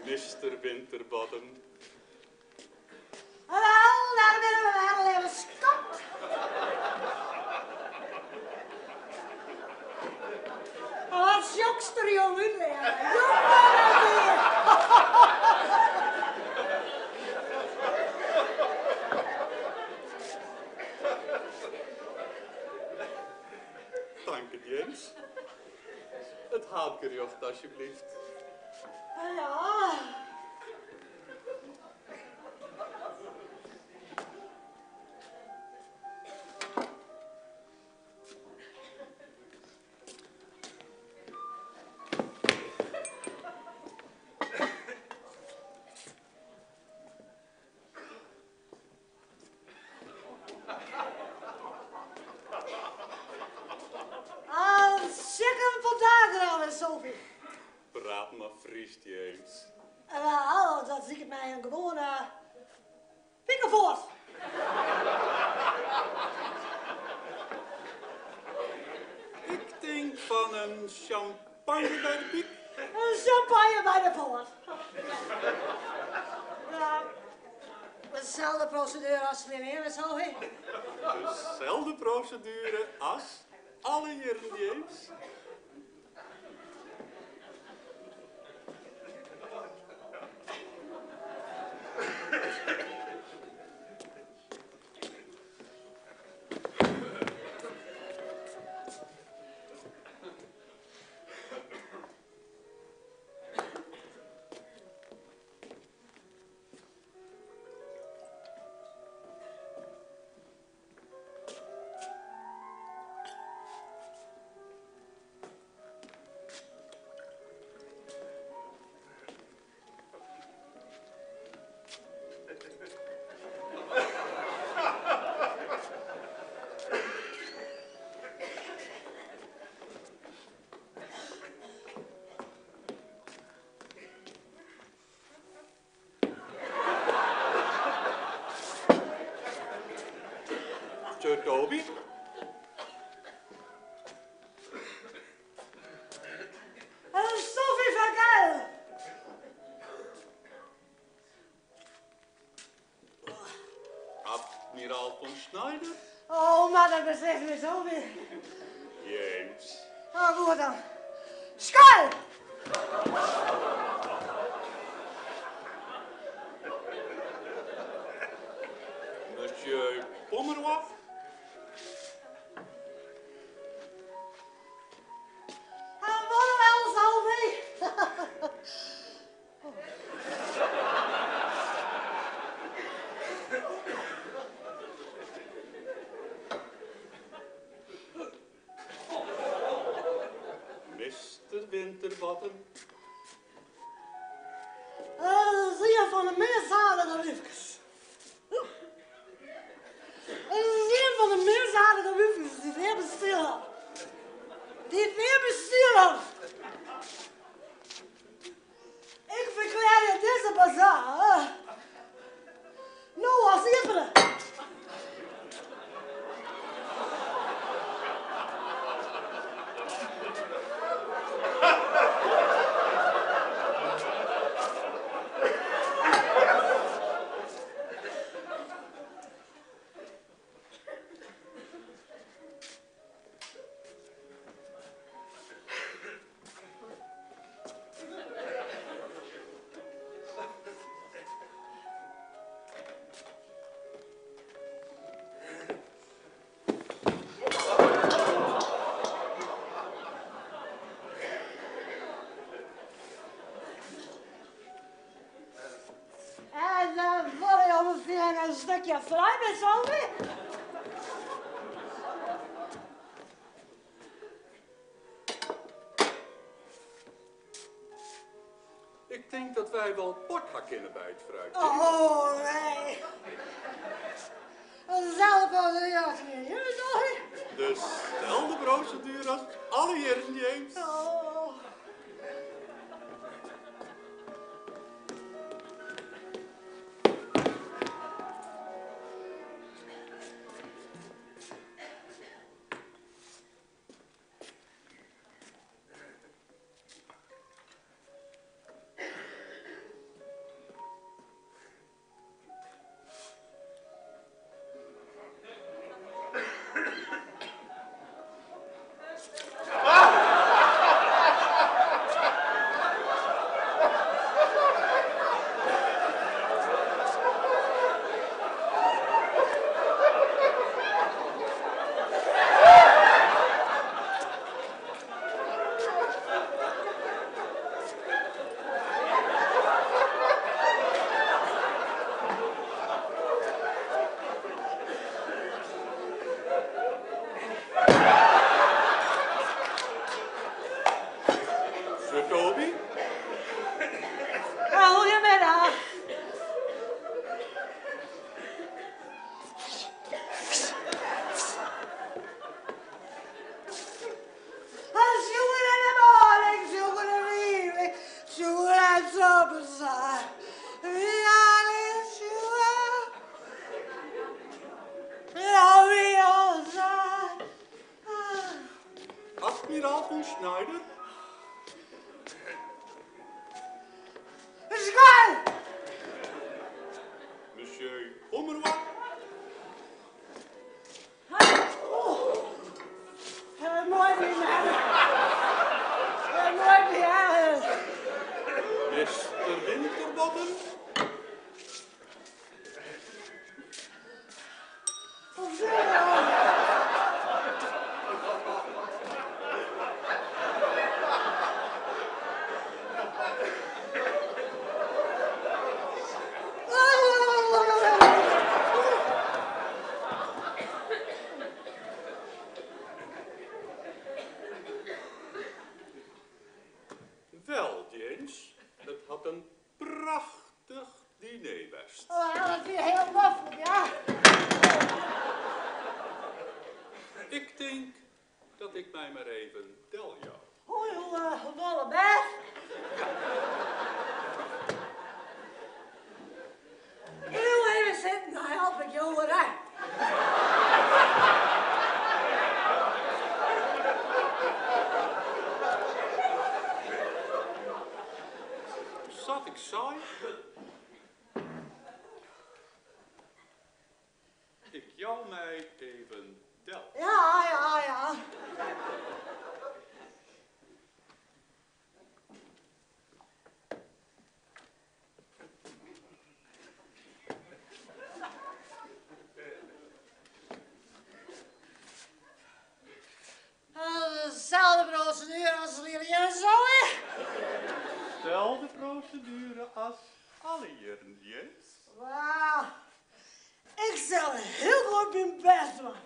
Mister Winterbottom. Wel, daar willen we wel even skopt. Wat jokster, jongen. Jongen, Tank James. It haadgerjocht, asjebleaft. Ja. Ah, zeker vandaag al, Sophie. Praat mar Frysk, James. Wel, dat zie ik mij een gewone pikkenvoort. Ik tink fan in sjampanje by de pyk. In sjampanje by de poat. Ja, deselde proseduere as ferline jier, Sophie. Deselde proseduere as alle jierren, James. Sir Toby. Sophie van Geil. Admiraal von Schneider. Oh, maar dat beseft me Sophie. James. Oh, goed dan. Skål! Monsieur Pomeroy. En wat wel, Sophie. Mr. Winterbottom. Zie je van de meerzadige liefjes. Zie van de meerzadige liefjes die weer besturen. Die weer besturen. Ik verklaar je deze bazaar. Nou, als even. En dan wil je ongeveer een stukje fruit met Sophie. Ik denk dat wij wel port gaan kennen bij het fruit. Oh, nee. Dezelfde procedure als hier, Sophie. Dezelfde procedure als alle jaren, James. Oh. zo Admiraal von Schneider. Skuil! Monsieur Pomeroy. Moai moai ja. Mr. Winterbottom. Wel, James, it hat in prachtich diner west. Oh, dat wie hiel noflik, ja. Ik tink dat ik my mar even deljou. Oh, jo wolle bêst. Bliuw even sitten, dan help ik jo oerein. Sa't ik sei, ik jou my even del. Ja, ja, ja. Deselde proseduere as ferline jier, Zoe. Deselde proseduere as alle jierren, James. Wauw. Ik sil hiel goed myn bêst dwaan.